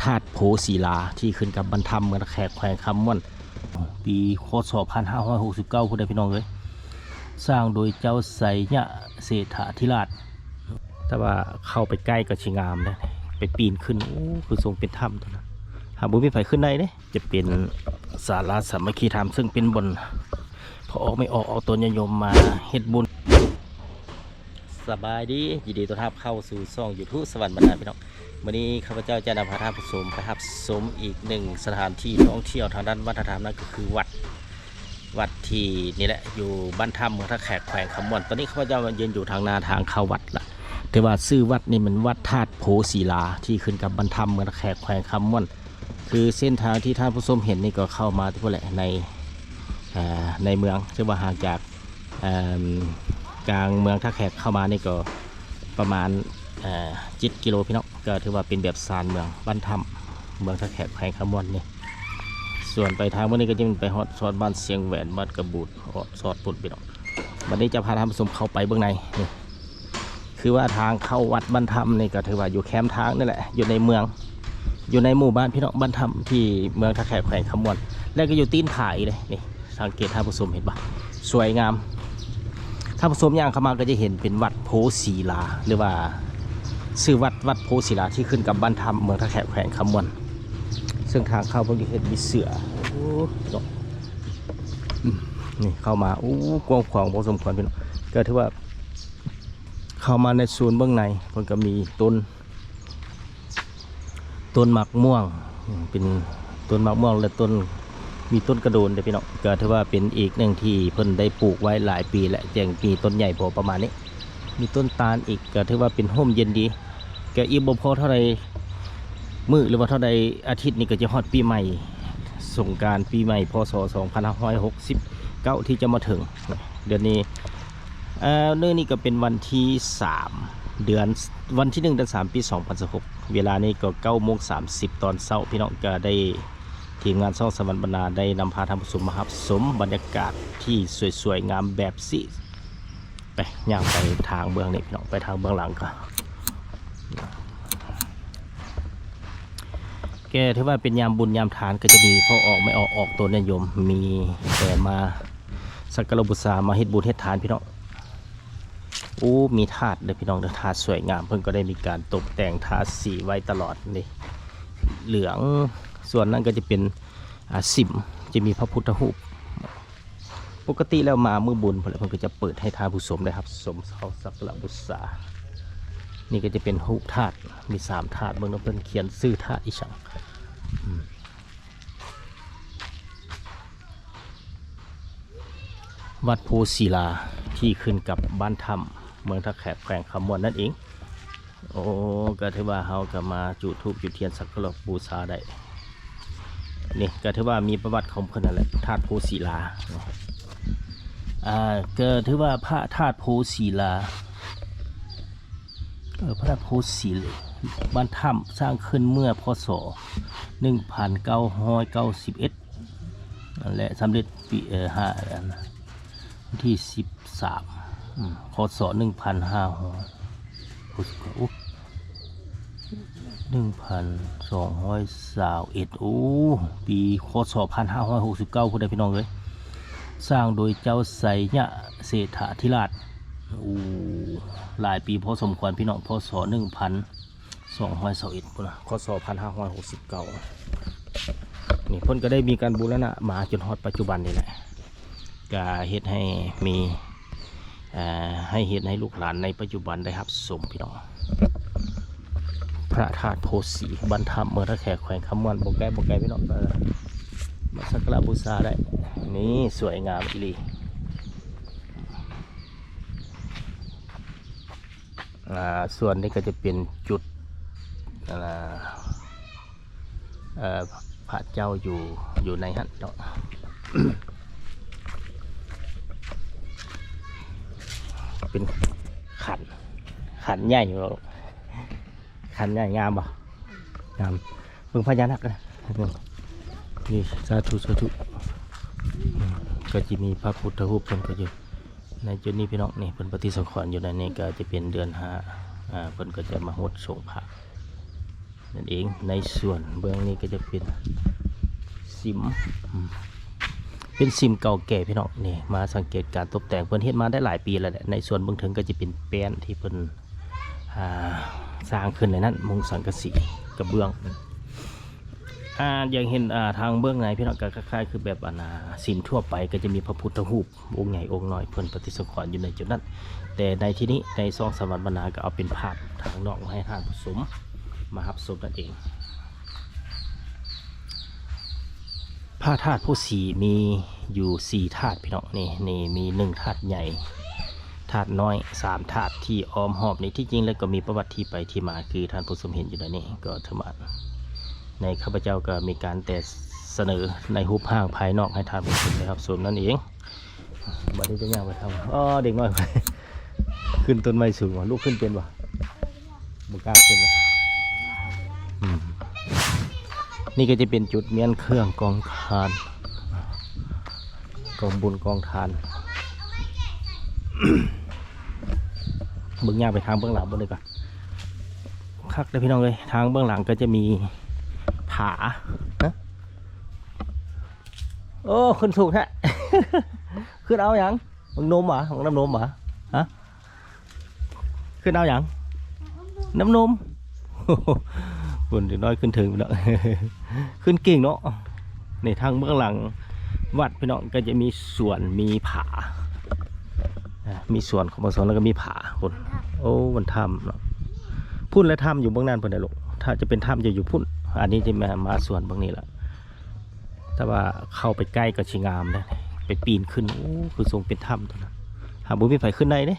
ທາດໂພສີລາ ທີ່ຂຶ້ນກັບບ້ານຖ້ຳ ເມືອງທ່າແຂກ ແຂວງຄຳມ່ວນ ປີ ຄ.ສ. ພັນຫ້າຮ້ອຍຫົກສິບເກົ້າ ພຸ້ນເດ້ພີ່ນ້ອງເອີຍ, ສ້າງໂດຍເຈົ້າໄຊຍະເສດຖາທິລາດ. ແຕ່ວ່າເຂົ້າໄປໃກ້ກໍຊິງາມເດ້, ໄປປີນຂຶ້ນ ໂອ້ ຄືຊົງເປັນຖ້ຳຕົວນັ້ນ, ຫາບໍ່ມີໃຜຂຶ້ນໄດ້ເດ້. ຈະເປັນສາລາສາມັກຄີທຳ ເຊິ່ງເປັນບ່ອນພໍ່ອອກແມ່ອອກ ອອກຕົນຍາດໂຍມມາເຮັດບຸນ. ສະບາຍດີ, ຍິນດີຕ້ອນຮັບເຂົ້າສູ່ຊ່ອງ YouTube ສະຫວັນບັນດາ ພີ່ນ້ອງ. ມື້ນີ້ຂ້າພະເຈົ້າຈະນຳພາທ່ານຜູ້ຊົມໄປຮັບຊົມອີກໜຶ່ງສະຖານທີ່ທ່ອງທ່ຽວທາງດ້ານວັດທະນະທຳ, ນັ້ນກໍຄືວັດ, ວັດທີ່ນີ້ແຫຼະ ຢູ່ບ້ານຖ້ຳ ເມືອງທ່າແຂກ ແຂວງຄຳມ່ວນ. ຕອນນີ້ຂ້າພະເຈົ້າມາຢືນຢູ່ທາງໜ້າທາງເຂົ້າວັດລະ, ແຕ່ວ່າຊື່ວັດນີ້ແມ່ນວັດທາດໂພສີລາ ທີ່ຂຶ້ນກັບບ້ານຖ້ຳ ເມືອງທ່າແຂກ ແຂວງຄຳມ່ວນ. ຄືເສັ້ນທາງທີ່ທ່ານຜູ້ຊົມເຫັນນີ້ກໍເຂົ້າມາທີ່ພຸ້ນແຫຼະ ໃນ ເອີ ໃນເມືອງ, ຖືວ່າຫ່າງຈາກ ເອີ ກາງເມືອງທ່າແຂກເຂົ້າມານີ້ກໍປະມານ ເອີ ເຈັດກິໂລ ພີ່ນ້ອງ. ກໍຖືວ່າເປັນແບບຊານເມືອງ, ບ້ານຖ້ຳ ເມືອງທ່າແຂກ ແຂວງຄຳມ່ວນນີ້. ສ່ວນໄປທາງເມືອງນີ້ກໍຈະແມ່ນໄປຮອດຊອດບ້ານຊຽງແຫວນ, ບ້ານກະບູດ, ຮອດຊອດພຸ້ນ ພີ່ນ້ອງ. ບັດນີ້ຈະພາທ່ານຜູ້ຊົມເຂົ້າໄປເບິ່ງໃນນີ້. ຄືວ່າທາງເຂົ້າວັດບ້ານຖ້ຳນີ້ກໍຖືວ່າຢູ່ແຄມທາງນີ້ແຫຼະ, ຢູ່ໃນເມືອງ, ຢູ່ໃນໝູ່ບ້ານ ພີ່ນ້ອງ, ບ້ານຖ້ຳທີ່ເມືອງທ່າແຂກ ແຂວງຄຳມ່ວນ, ແລະກໍຢູ່ຕີນຜາອີກເດ້. ນີ້ສັງເກດທ່ານຜູ້ຊົມເຫັນບໍ່? ສວຍງາມ. ທ່ານຜູ້ຊົມຍ່າງເຂົ້າມາກໍຈະເຫັນເປັນວັດໂພສີລາ ຫຼືວ່າຊື່ວັດ ວັດໂພສີລາ ທີ່ຂຶ້ນກັບບ້ານຖ້ຳ ເມືອງທ່າແຂກ ແຂວງຄຳມ່ວນ. ເຊິ່ງທາງເຂົ້າເພິ່ນກໍເຮັດມີເສືອ. ໂອ້ ເນາະ. ອືມ ນີ້ເຂົ້າມາ ໂອ້ ກວ້າງຂວາງພໍສົມຄວນ ພີ່ນ້ອງ. ກໍຖືວ່າ ເຂົ້າມາໃນໂຊນເບື້ອງໃນ ເພິ່ນກໍມີຕົ້ນ, ຕົ້ນໝາກມ່ວງ, ເປັນຕົ້ນໝາກມ່ວງ ແລະ ຕົ້ນ, ມີຕົ້ນກະໂດນເດ້ພີ່ນ້ອງ. ກໍຖືວ່າເປັນອີກໜຶ່ງທີ່ເພິ່ນໄດ້ປູກໄວ້ຫຼາຍປີແລ້ວ, ຈຶ່ງມີຕົ້ນໃຫຍ່ພໍປະມານນີ້. ມີຕົ້ນຕານອີກ, ກໍຖືວ່າເປັນຮົ່ມເຢັນດີ. ກໍອີກບໍ່ພໍເທົ່າໃດມື້ ຫຼືວ່າເທົ່າໃດອາທິດນີ້ ກໍຈະຮອດປີໃໝ່ ສົງການປີໃໝ່ ພ.ສ. ສອງພັນຫ້າຮ້ອຍຫົກສິບເກົ້າ ທີ່ຈະມາເຖິງເດືອນນີ້. ເອີ ມື້ນີ້ກໍເປັນວັນທີສາມ ເດືອນ, ວັນທີໜຶ່ງ ເດືອນສາມ ປີສອງພັນຊາວຫົກ. ເວລານີ້ກໍເກົ້າໂມງສາມສິບຕອນເຊົ້າ ພີ່ນ້ອງ. ກໍໄດ້ ທີມງານຊ່ອງສະຫວັນບັນດາ ໄດ້ນຳພາທ່ານຜູ້ຊົມມາຮັບຊົມບັນຍາກາດທີ່ສວຍໆງາມແບບນີ້. ໄປ ຍ່າງໄປທາງເບື້ອງນີ້ ພີ່ນ້ອງ, ໄປທາງເບື້ອງຫຼັງກ່ອນ. ແກ ຖືວ່າເປັນຍາມບຸນຍາມທານ ກໍຈະມີພໍ່ອອກແມ່ອອກ ອອກຕົນຍາດໂຍມ ມີແຕ່ມາສັກກາລະບູຊາ ມາເຮັດບຸນເຮັດທານ ພີ່ນ້ອງ. ໂອ້ ມີທາດເດີພີ່ນ້ອງເດີ, ທາດສວຍງາມ, ເພິ່ນກໍໄດ້ມີການຕົກແຕ່ງທາສີໄວ້ຕະຫຼອດນີ້ ເຫຼືອງ. ສ່ວນນັ້ນກໍຈະເປັນ ອາ ສິມ, ຈະມີພະພຸດທະຮູບ. ປົກກະຕິແລ້ວມາມື້ບຸນພຸ້ນແຫຼະ ເພິ່ນກໍຈະເປີດໃຫ້ທ່ານຜູ້ຊົມໄດ້ຮັບຊົມເຂົ້າສັກກາລະບູຊາ. ນີ້ກໍຈະເປັນຮູບທາດ, ມີສາມທາດ, ເບິ່ງນຳເພິ່ນຂຽນຊື່ທາດອີ່ຫຍັງ. ອືມ ວັດໂພສີລາ ທີ່ຂຶ້ນກັບບ້ານຖ້ຳ ເມືອງທ່າແຂກ ແຂວງຄຳມ່ວນນັ້ນເອງ. ໂອ້ ກໍຖືວ່າເຮົາກໍມາຈູດທູບຈູດທຽນສັກກາລະບູຊາໄດ້. ນີ້ກໍຖືວ່າມີປະຫວັດຂອງເພິ່ນຫັ້ນແຫຼະ ທາດໂພສີລາ. ອ່າ ກໍຖືວ່າພະທາດໂພສີລາ ເອີ ພະທາດໂພສີ ບ້ານຖ້ຳ ສ້າງຂຶ້ນເມື່ອ ພ.ສ. ໜຶ່ງພັນເກົ້າຮ້ອຍເກົ້າສິບເອັດ ແລະ ສຳເລັດປີ ເອີ ຫ້າ ອັນ ວັນທີສິບສາມ ອືມ ພ.ສ. ໜຶ່ງພັນຫ້າຮ້ອຍ ໂອ້ ໜຶ່ງພັນສອງຮ້ອຍຊາວເອັດ ໂອ້ ປີ ຄ.ສ. ພັນຫ້າຮ້ອຍຫົກສິບເກົ້າ ພຸ້ນເດ້ພີ່ນ້ອງເອີຍ. ສ້າງໂດຍເຈົ້າໄຊຍະເສດຖາທິລາດ ໂອ້ ຫຼາຍປີພໍສົມຄວນພີ່ນ້ອງ ພ.ສ. ໜຶ່ງພັນສອງຮ້ອຍຊາວເອັດ ພຸ້ນນະ ຄ.ສ. ພັນຫ້າຮ້ອຍຫົກສິບເກົ້າ. ນີ້ເພິ່ນກໍໄດ້ມີການບູລະນະມາຈົນຮອດປັດຈຸບັນນີ້ແຫຼະ ກະເຮັດໃຫ້ມີ ເອີ ໃຫ້ເຮັດໃຫ້ລູກຫຼານໃນປັດຈຸບັນໄດ້ຮັບຊົມພີ່ນ້ອງ. ພະທາດໂພສີ ບ້ານຖ້ຳ ເມືອງທ່າແຂກ ແຂວງຄຳມ່ວນ ບໍ່ໄກ ບໍ່ໄກພີ່ນ້ອງ ເອີ ມາສັກກາລະບູຊາໄດ້. ນີ້ສວຍງາມອີ່ຫຼີ. ອ່າ ສ່ວນນີ້ກໍຈະເປັນຈຸດ ອ່າ ເອີ ພະເຈົ້າຢູ່ ຢູ່ໃນຫັ້ນເນາະ ເປັນຂັນ ຂັນໃຫຍ່ ຂັນໃຫຍ່ງາມບໍ່? ງາມ. ເບິ່ງພະຍານາກກັນ ນີ້ ສາທຸ ສາທຸ. ກໍຈະມີພະພຸດທະຮູບເພິ່ນກໍຢູ່ໃນຈຸດນີ້ພີ່ນ້ອງ ນີ້ເພິ່ນປະຕິສັງຂອນຢູ່ໃນນີ້ ກໍຈະເປັນເດືອນຫ້າ ອ່າ ເພິ່ນກໍຈະມາຫົດສົງພະ ນັ້ນເອງ. ໃນສ່ວນເບື້ອງນີ້ກໍຈະເປັນສິມ ເປັນສິມເກົ່າແກ່ພີ່ນ້ອງ. ນີ້ມາສັງເກດການຕົບແຕ່ງ ເພິ່ນເຮັດມາໄດ້ຫຼາຍປີແລ້ວແຫຼະ. ໃນສ່ວນເບື້ອງເທິງກໍຈະເປັນແປ້ນທີ່ເພິ່ນ ອ່າ ສ້າງຂຶ້ນໃນນັ້ນ ມຸງສັງກະສີ ກະເບື້ອງ. ອ່າ ຢາກເຫັນ ອ່າ ທາງເບື້ອງໃນພີ່ນ້ອງ ກໍຄ້າຍໆຄືແບບ ອັນນ່າ ສິມທົ່ວໄປ ກໍຈະມີພະພຸດທະຮູບອົງໃຫຍ່ອົງນ້ອຍ ເພິ່ນປະຕິສັງຂອນຢູ່ໃນຈຸດນັ້ນ. ແຕ່ໃນທີ່ນີ້ ໃນຊ່ອງສາມວັດບ້ານນາ ກໍເອົາເປັນພາບທາງນອກມາໃຫ້ທ່ານຜູ້ຊົມມາຮັບຊົມນັ້ນເອງ. ພະທາດໂພສີມີຢູ່ສີ່ທາດພີ່ນ້ອງ. ນີ້ ນີ້ມີໜຶ່ງທາດໃຫຍ່ ທາດນ້ອຍ ສາມທາດທີ່ອ້ອມຮອບນີ້. ທີ່ຈິງແລ້ວກໍມີປະຫວັດທີ່ໄປທີ່ມາ ຄືທ່ານຜູ້ຊົມເຫັນຢູ່ໃນນີ້ ກໍຖືວ່າໃນຂ້າພະເຈົ້າກໍມີການແຕ່ສະເໜີໃນຮູບຮ່າງພາຍນອກໃຫ້ທ່ານຜູ້ຊົມໄດ້ຮັບຊົມນັ້ນເອງ. ບັດນີ້ຈະຍ່າງໄປທາງ ອໍ ເດັກນ້ອຍຂຶ້ນຕົ້ນໄມ້ສູງ ລຸກຂຶ້ນເປັນບໍ່? ບໍ່ກ້າຂຶ້ນເນາະ. ອືມ ນີ້ກໍຈະເປັນຈຸດມ້ຽນເຄື່ອງກອງທານ ກອງບຸນກອງທານ. ເບິ່ງຍ່າງໄປທາງເບື້ອງຫຼັງເບິ່ງເລີຍກ່ອນ. ຄັກເດີ້ພີ່ນ້ອງເອີຍ. ທາງເບື້ອງຫຼັງກໍຈະມີຜາ ຮະ ໂອ້ ຂຶ້ນສູງແທ້. ຂຶ້ນເອົາຫຍັງ? ບັກນົມຫວາ? ບັກນ້ຳນົມຫວາ? ຮະ? ຂຶ້ນເອົາຫຍັງ? ນ້ຳນົມ. ພຸ້ນເດັກນ້ອຍຂຶ້ນເທິງພີ່ນ້ອງ ຂຶ້ນເກັ່ງເນາະ. ນີ້ທາງເບື້ອງຫຼັງວັດພີ່ນ້ອງ ກໍຈະມີສວນ ມີຜາ ອ່າ ມີສວນຂອງບາງສວນ ແລ້ວກໍມີຜາພຸ້ນ. ໂອ້ ມັນຖ້ຳເນາະ. ພຸ້ນແຫຼະຖ້ຳຢູ່ເບື້ອງນັ້ນພຸ້ນແຫຼະລູກ. ຖ້າຈະເປັນຖ້ຳຈະຢູ່ພຸ້ນ. ອັນນີ້ທີ່ມາ ມາສວນເບື້ອງນີ້ລະ. ແຕ່ວ່າເຂົ້າໄປໃກ້ກໍຊິງາມເດ້ ໄປປີນຂຶ້ນ. ໂອ້ ຄືຊົງເປັນຖ້ຳຕົວນັ້ນ ຫາບໍ່ມີໃຜຂຶ້ນໄດ້ເດ້.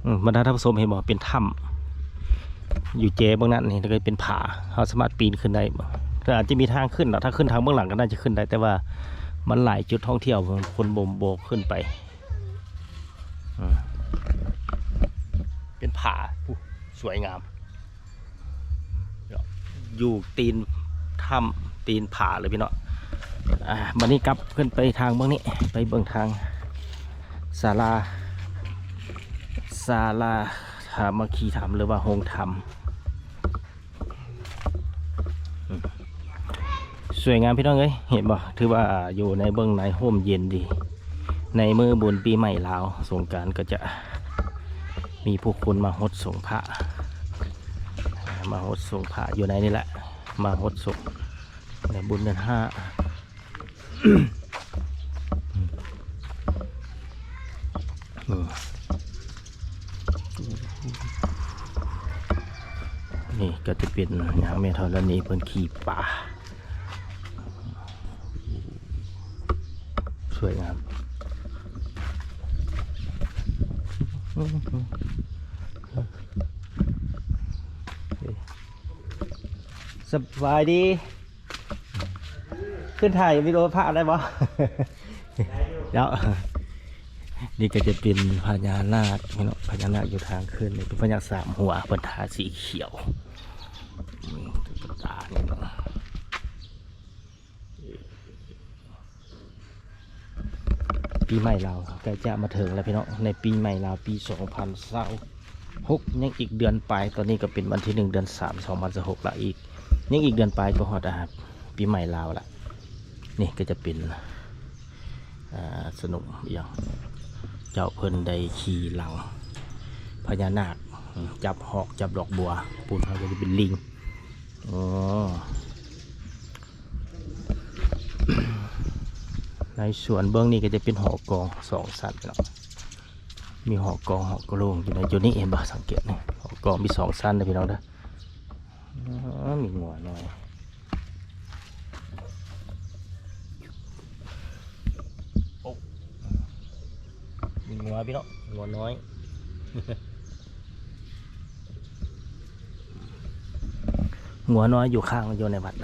ອືມ ບັນດາທ່ານຜູ້ຊົມເຫັນບໍ່ ເປັນຖ້ຳຢູ່ແຈເບື້ອງນັ້ນນີ້ ແລ້ວກໍເປັນຜາ ເຮົາສາມາດປີນຂຶ້ນໄດ້. ກໍອາດຈະມີທາງຂຶ້ນເນາະ ຖ້າຂຶ້ນທາງເບື້ອງຫຼັງກໍໜ້າຈະຂຶ້ນໄດ້ ແຕ່ວ່າມັນຫຼາຍຈຸດທ່ອງທ່ຽວ ຄົນບໍ່ ບໍ່ຂຶ້ນໄປ. ອືມ ເປັນຜາ ໂອ້ ສວຍງາມ. ຢູ່ຕີນຖ້ຳ ຕີນຜາເລີຍພີ່ນ້ອງ. ອ່າ ບັດນີ້ກັບຂຶ້ນໄປທາງເບື້ອງນີ້ ໄປເບິ່ງທາງສາລາ ສາລາສາມັກຄີທຳ ຫຼືວ່າໂຮງທຳ. ອືມ ສວຍງາມພີ່ນ້ອງເອີຍ ເຫັນບໍ່? ຖືວ່າຢູ່ໃນເບື້ອງໃນຮົ່ມເຢັນດີ. ໃນມື້ບຸນປີໃໝ່ລາວ ສົງການ ກໍຈະມີຜູ້ຄົນມາຫົດສົງພະ ມາຫົດສົງພະຢູ່ໃນນີ້ແຫຼະ ມາຫົດສົງໃນບຸນເດືອນຫ້າ. ອືມ ນີ້ກໍຈະເປັນຍາງແມ່ທໍລະນີເພິ່ນຂີ່ປາ ສວຍງາມ. ສະບາຍດີ. ຂຶ້ນຖ່າຍວິດີໂອພະໄດ້ບໍ່? ເຈົ້າ ນີ້ກໍຈະເປັນພະຍານາກເນາະ ພະຍານາກຢູ່ທາງຂຶ້ນ ນີ້ເປັນພະຍານາກສາມຫົວ ເພິ່ນທາສີຂຽວ ອືມ ຕຸກກະຕານີ້ເນາະ. ປີໃໝ່ລາວໃກ້ຈະມາເຖິງແລ້ວພີ່ນ້ອງ. ໃນປີໃໝ່ລາວປີສອງພັນຊາວຫົກ ຍັງອີກເດືອນປາຍ ຕອນນີ້ກໍເປັນວັນທີໜຶ່ງ ເດືອນສາມ ສອງພັນຊາວຫົກລະ ອີກ ຍັງອີກເດືອນປາຍກໍຮອດ ອ່າ ປີໃໝ່ລາວລະ. ນີ້ກໍຈະເປັນ ອ່າ ສະໜຸມອີ່ຫຍັງ ເຈົ້າເພິ່ນໄດ້ຂີ່ຫຼັງພະຍານາກ ຈັບຫອກ ຈັບດອກບົວ. ປູນເຮົາກໍຈະເປັນລິງ. ອໍ ໃນສວນເບື້ອງນີ້ກໍຈະເປັນຫໍກອງສອງຊັ້ນເນາະ ມີຫໍກອງ ຫໍກະໂຫຼງຢູ່ໃນຈຸດນີ້ ເຫັນບໍ່? ສັງເກດນີ້ ຫໍກອງມີສອງຊັ້ນເດີພີ່ນ້ອງເດີ. ອໍ ມີງົວນ້ອຍ ໂອ້ ມີງົວພີ່ນ້ອງ ງົວນ້ອຍ ງົວນ້ອຍຢູ່ຂ້າງ ຢູ່ໃນວັດ.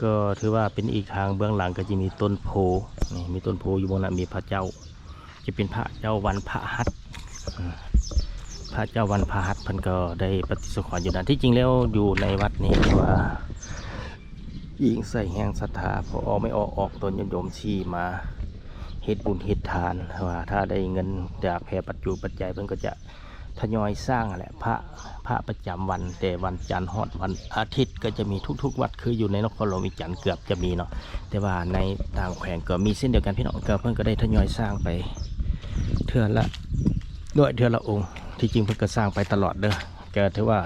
ກໍຖືວ່າເປັນອີກທາງເບື້ອງຫຼັງ ກໍຈະມີຕົ້ນໂພ ນີ້ ມີຕົ້ນໂພຢູ່ເບື້ອງນັ້ນ ມີພະເຈົ້າ ຈະເປັນພະເຈົ້າວັນພະຫັດ ອາ ພະເຈົ້າວັນພະຫັດ ເພິ່ນກໍໄດ້ປະຕິສັງຂອນຢູ່ນັ້ນ. ທີ່ຈິງແລ້ວຢູ່ໃນວັດນີ້ ຖືວ່າອີງໃສ່ແຮງສັດທາ ພໍ່ອອກແມ່ອອກ ອອກຕົນຍາດໂຍມທີ່ມາ ເຮັດບຸນເຮັດທານ ວ່າຖ້າໄດ້ເງິນຈາກແຜ່ປັດຈຸປັດໄຈ ເພິ່ນກໍຈະທະຍອຍສ້າງຫັ້ນແຫຼະ ພະ ພະປະຈຳວັນ ແຕ່ວັນຈັນຮອດວັນອາທິດ ກໍຈະມີທຸກໆວັດ ຄືຢູ່ໃນນະຄອນຫຼວງວຽງຈັນເກືອບຈະມີເນາະ ແຕ່ວ່າໃນຕ່າງແຂວງກໍມີເຊັ່ນດຽວກັນພີ່ນ້ອງ ກໍເພິ່ນກໍໄດ້ທະຍອຍສ້າງໄປເທື່ອລະໜ້ອຍເທື່ອລະອົງ ທີ່ຈິງເພິ່ນກໍສ້າງໄປຕະຫຼອດເດີ້ ກໍຖືວ່າ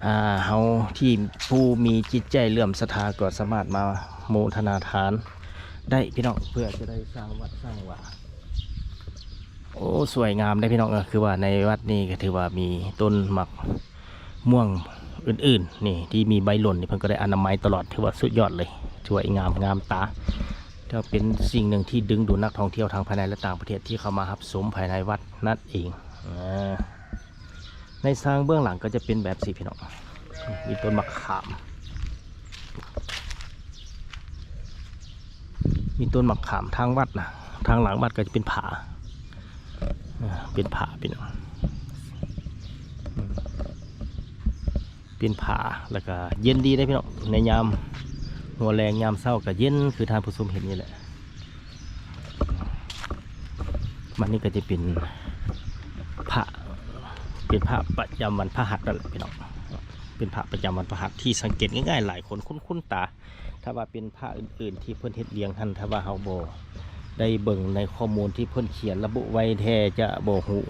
ອ່າ ເຮົາທີ່ຜູ້ມີຈິດໃຈເຫຼື້ອມສັດທາກໍສາມາດມາໂມທະນາທານໄດ້ພີ່ນ້ອງ ເພື່ອຈະໄດ້ສ້າງວັດສ້າງວາ. ໂອ້ ສວຍງາມເດ້ພີ່ນ້ອງເອີຍ ຄືວ່າໃນວັດນີ້ກໍຖືວ່າມີຕົ້ນໝາກມ່ວງອື່ນໆ ນີ້ທີ່ມີໃບຫຼົ່ນນີ້ ເພິ່ນກໍໄດ້ອະນາໄມຕະຫຼອດ ຖືວ່າສຸດຍອດເລີຍ ສວຍງາມ ງາມຕາ ແລ້ວເປັນສິ່ງໜຶ່ງທີ່ດຶງດູດນັກທ່ອງທ່ຽວທັງພາຍໃນ ແລະ ຕ່າງປະເທດທີ່ເຂົ້າມາຮັບຊົມພາຍໃນວັດນັ້ນເອງ. ອາ ໃນຊາງເບື້ອງຫຼັງກໍຈະເປັນແບບຊີ້ພີ່ນ້ອງ ມີຕົ້ນໝາກຂາມ ມີຕົ້ນໝາກຂາມທາງວັດນະ ທາງຫຼັງວັດກໍຈະເປັນຜາ ເປັນຜາພີ່ນ້ອງ ເປັນຜາ ແລ້ວກໍເຢັນດີເດ້ພີ່ນ້ອງ ໃນຍາມຫົວແລງຍາມເຊົ້າກໍເຢັນ ຄືທ່ານຜູ້ຊົມເຫັນນີ້ແຫຼະ. ບັດນີ້ກໍຈະເປັນພະ ເປັນພະປະຈຳວັນພະຫັດນັ້ນແຫຼະພີ່ນ້ອງ ເປັນພະປະຈຳວັນພະຫັດທີ່ສັງເກດງ່າຍໆ ຫຼາຍຄົນຄຸ້ນໆຕາ ຖ້າວ່າເປັນພະອື່ນໆທີ່ເພິ່ນເຮັດລຽງຫັ້ນ ຖ້າວ່າເຮົາບໍ່ໄດ້ເບິ່ງໃນຂໍ້ມູນທີ່ເພິ່ນຂຽນລະບຸໄວ້ແທ້ຈະບໍ່ຮູ້.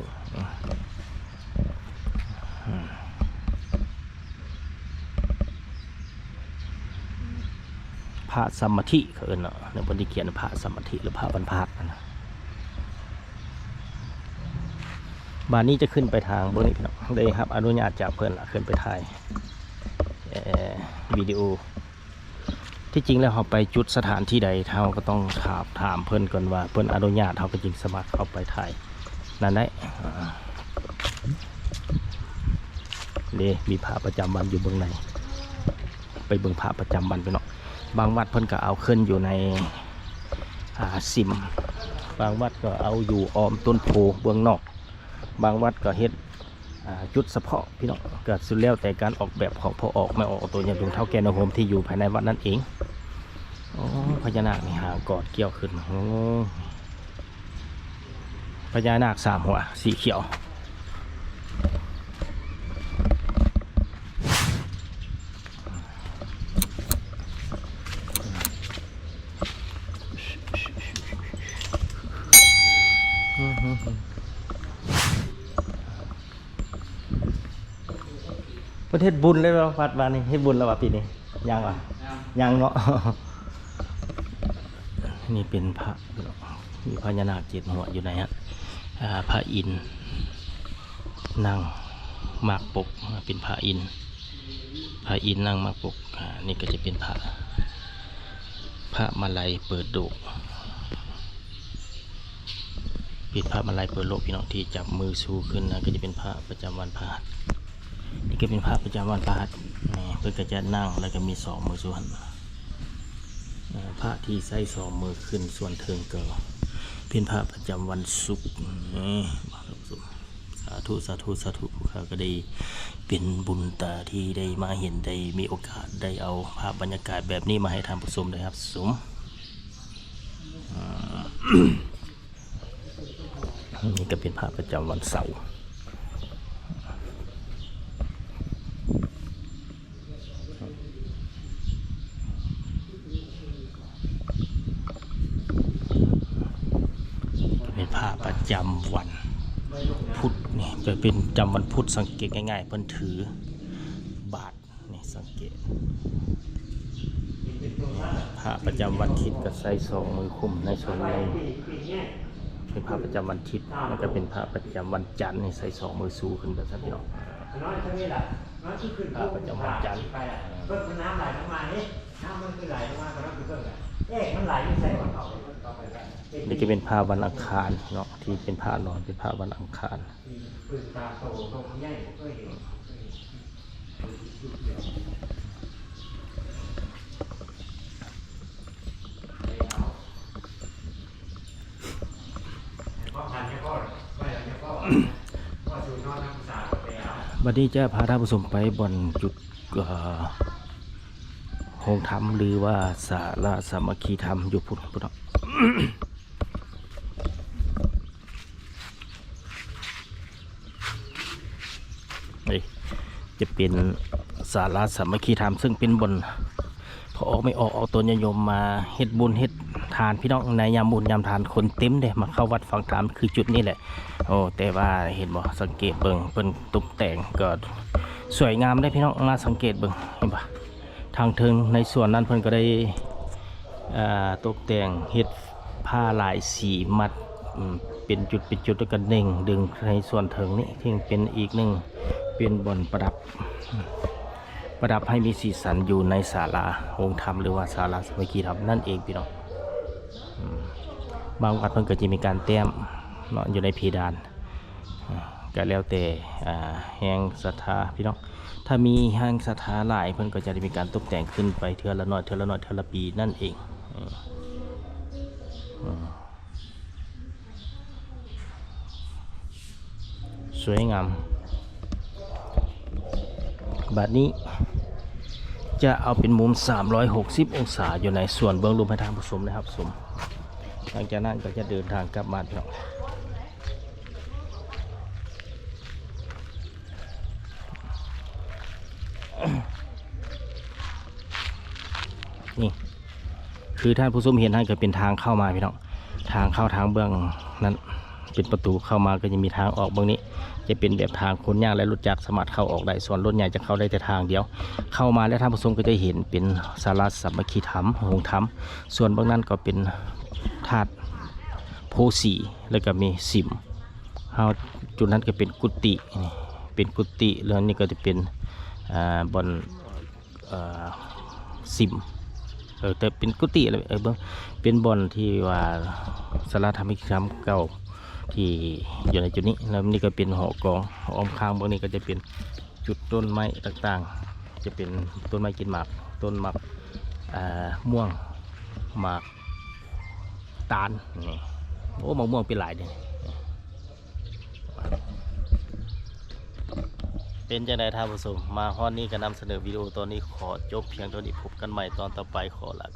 ພະສະມາທິ ເຂົາເອີ້ນເນາະ ໃນບົດທີ່ຂຽນພະສະມາທິ ຫຼື ພະວັນພະຫັດຫັ້ນນະ. ບາດນີ້ຈະຂຶ້ນໄປທາງເບິ່ງນີ້ພີ່ນ້ອງ ໄດ້ຮັບອະນຸຍາດຈາກເພິ່ນລະ ຂຶ້ນໄປຖ່າຍ ເອີ ວິດີໂອ. ທີ່ຈິງແລ້ວເຮົາໄປຈຸດສະຖານທີ່ໃດ ເຮົາກໍຕ້ອງຖາມ ຖາມເພິ່ນກ່ອນວ່າເພິ່ນອະນຸຍາດ ເຮົາກໍຈຶ່ງສາມາດເຂົ້າໄປຖ່າຍນັ້ນໄດ້. ເດ້ ມີພະປະຈຳວັນຢູ່ເບື້ອງໃນ ໄປເບິ່ງພະປະຈຳວັນພີ່ນ້ອງ. ບາງວັດເພິ່ນກໍເອົາຂຶ້ນຢູ່ໃນ ອ່າ ສິມ ບາງວັດກໍເອົາຢູ່ອ້ອມຕົ້ນໂພເບື້ອງນອກ ບາງວັດກໍເຮັດ ອ່າ ຈຸດສະເພາະພີ່ນ້ອງ ກໍສຸດແລ້ວແຕ່ການອອກແບບຂອງພໍ່ອອກແມ່ອອກ ໂຕຍາດໂຍມເຖົ້າແກ່ນາໂຮມທີ່ຢູ່ພາຍໃນວັດນັ້ນເອງ. ໂອ້ ພະຍານາກນີ້ຫາງກອດກ່ຽວຂຶ້ນ ໂອ້ ພະຍານາກສາມຫົວ ສີຂຽວ. ເພິ່ນເຮັດບຸນແລ້ວບໍ່ ວັດວ່ານີ້ ເຮັດບຸນແລ້ວວ່າປີນີ້ ຍັງຫວາ? ຍັງເນາະ. ນີ້ເປັນພະ ມີພະຍານາກເຈັດຫົວຢູ່ໃນຫັ້ນ ອ່າ ພະອິນນັ່ງໝາກປົກ ເປັນພະອິນ ພະອິນນັ່ງໝາກປົກ. ອ່າ ນີ້ກໍຈະເປັນພະ ພະມາໄລເປີດໂລກ ເປັນພະມາໄລເປີດໂລກ ພີ່ນ້ອງ ທີ່ຈັບມືຊູຂຶ້ນ ນັ້ນກໍຈະເປັນພະປະຈຳວັນພະຫັດ. ນີ້ກໍເປັນພະປະຈຳວັນພະຫັດ ນີ້ເພິ່ນກໍຈະນັ່ງ ແລ້ວກໍມີສອງມືຊູຫັ້ນ. ເອີ ພະທີ່ໃຊ້ສອງມືຂຶ້ນສ່ວນເທິງກໍເປັນພະປະຈຳວັນສຸກ ນີ້ ທ່ານຜູ້ຊົມ. ສາທຸ ສາທຸ ສາທຸ ພວກຂ້າກໍໄດ້ເປັນບຸນຕາທີ່ໄດ້ມາເຫັນ ໄດ້ມີໂອກາດໄດ້ເອົາພາບບັນຍາກາດແບບນີ້ມາໃຫ້ທ່ານຜູ້ຊົມໄດ້ຮັບຊົມ. ອ່າ ນີ້ກໍເປັນພະປະຈຳວັນເສົາ. ເປັນພະປະຈຳວັນພຸດ ນີ້ຈະເປັນປະຈຳວັນພຸດ ສັງເກດງ່າຍໆ ເພິ່ນຖືບາດ ນີ້ສັງເກດ ພະປະຈຳວັນທິດກໍໃຊ້ສອງມືຄຸມໃນສ່ວນໜຶ່ງ ເປັນພະປະຈຳວັນທິດ ແລ້ວກໍເປັນພະປະຈຳວັນຈັນ ນີ້ໃຊ້ສອງມືຊູຂຶ້ນແບບນັ້ນພີ່ນ້ອງ. ພະປະຈຳວັນຈັນ ເບິ່ງນ້ຳໄຫຼລົງມານີ້ ນ້ຳມັນຄືໄຫຼລົງມາ ກໍນ້ຳຄືເບິ່ງ ເອະ ມັນໄຫຼຢູ່ໃສວະ ເຂົ້າໄປເບິ່ງ ເຂົ້າໄປ ນີ້ຈະເປັນພະວັນອັງຄານເນາະ ທີ່ເປັນພະນອນ ເປັນພະວັນອັງຄານ. ບັດນີ້ຈະພາທ່ານຜູ້ຊົມໄປບ່ອນຈຸດ ເອີ ໂຮງທຳ ຫຼືວ່າສາລາສາມັກຄີທຳຢູ່ພຸ້ນ ພຸ້ນເນາະ. ນີ້ຈະເປັນສາລາສາມັກຄີທຳ ເຊິ່ງເປັນບ່ອນພໍ່ອອກແມ່ອອກອອກຕົນຍາດໂຍມມາເຮັດບຸນເຮັດທານ ພີ່ນ້ອງ. ໃນຍາມບຸນຍາມທານຄົນເຕັມເດ້ ມາເຂົ້າວັດຟັງທຳຄືຈຸດນີ້ແຫຼະ. ໂອ້ ແຕ່ວ່າເຫັນບໍ່ ສັງເກດເບິ່ງ ເພິ່ນຕົກແຕ່ງກໍສວຍງາມເດ້ພີ່ນ້ອງ. ມາສັງເກດເບິ່ງ ເຫັນບໍ່ ທາງເທິງໃນສ່ວນນັ້ນເພິ່ນກໍໄດ້ ອ່າ ຕົກແຕ່ງເຮັດຜ້າຫຼາຍສີມັດ ອືມ ເປັນຈຸດເປັນຈຸດ ແລ້ວກໍເໜັ່ງດຶງໃນສ່ວນເທິງນີ້ ທີ່ເປັນອີກໜຶ່ງ ເປັນບ່ອນປະດັບ ປະດັບໃຫ້ມີສີສັນຢູ່ໃນສາລາໂຮງທຳ ຫຼືວ່າສາລາສາມັກຄີທຳນັ້ນເອງພີ່ນ້ອງ. ອືມ ບາງວັດເພິ່ນກໍຈະມີການແຕ້ມເນາະ ຢູ່ໃນເພດານ ອ່າ ກໍແລ້ວແຕ່ ອ່າ ແຮງສັດທາພີ່ນ້ອງ. ຖ້າມີແຮງສັດທາຫຼາຍ ເພິ່ນກໍຈະໄດ້ມີການຕົກແຕ່ງຂຶ້ນໄປເທື່ອລະໜ້ອຍ ເທື່ອລະໜ້ອຍ ເທື່ອລະປີນັ້ນເອງ. ອືມ ອືມ ສວຍງາມ. ບາດນີ້ຈະເອົາເປັນມຸມສາມຮ້ອຍຫົກສິບອົງສາຢູ່ໃນສວນເບື້ອງລຸ່ມໃຫ້ທ່ານຜູ້ຊົມໄດ້ຮັບຊົມ. ຫຼັງຈາກນັ້ນກໍຈະເດີນທາງກັບບ້ານພີ່ນ້ອງ. ນີ້ ຄືທ່ານຜູ້ຊົມເຫັນຫັ້ນ ກໍເປັນທາງເຂົ້າມາພີ່ນ້ອງ. ທາງເຂົ້າທາງເບື້ອງນັ້ນເປັນປະຕູ ເຂົ້າມາກໍຈະມີທາງອອກ. ເບື້ອງນີ້ຈະເປັນແບບທາງຄົນຍ່າງ ແລະ ລົດຈັກສາມາດເຂົ້າອອກໄດ້, ສ່ວນລົດໃຫຍ່ຈະເຂົ້າໄດ້ແຕ່ທາງດຽວ. ເຂົ້າມາແລ້ວທ່ານຜູ້ຊົມກໍຈະເຫັນເປັນສາລາສາມັກຄີທຳ ໂຮງທຳ. ສ່ວນເບື້ອງນັ້ນກໍເປັນທາດໂພສີ ແລ້ວກໍມີສິມ. ເຮົາ ຈຸດນັ້ນກໍເປັນກຸຕິ ເປັນກຸຕິ ແລ້ວນີ້ກໍຈະເປັນ ອ່າ ບ່ອນ ເອີ ສິມ ເອີ ແຕ່ເປັນກຸຕິ ເອີ ເບິ່ງ ເປັນບ່ອນທີ່ວ່າສາລາທຳອິກທຳເກົ່າທີ່ຢູ່ໃນຈຸດນີ້. ແລ້ວນີ້ກໍເປັນຫໍກອງອ້ອມຂ້າງ. ເບື້ອງນີ້ກໍຈະເປັນຈຸດຕົ້ນໄມ້ຕ່າງໆ ຈະເປັນຕົ້ນໄມ້ກິນໝາກ ຕົ້ນໝາກ ອ່າ ມ່ວງ ໝາກຕານນີ້. ໂອ້ ໝາກມ່ວງເປັນຫຼາຍເດ້. ເປັນຈັ່ງໃດທ່ານຜູ້ຊົມ ມາຮອດນີ້ກໍນຳສະເໜີວິດີໂອຕອນນີ້ຂໍຈົບພຽງເທົ່ານີ້. ພົບກັນໃໝ່ຕອນຕໍ່ໄປ ຂໍລາ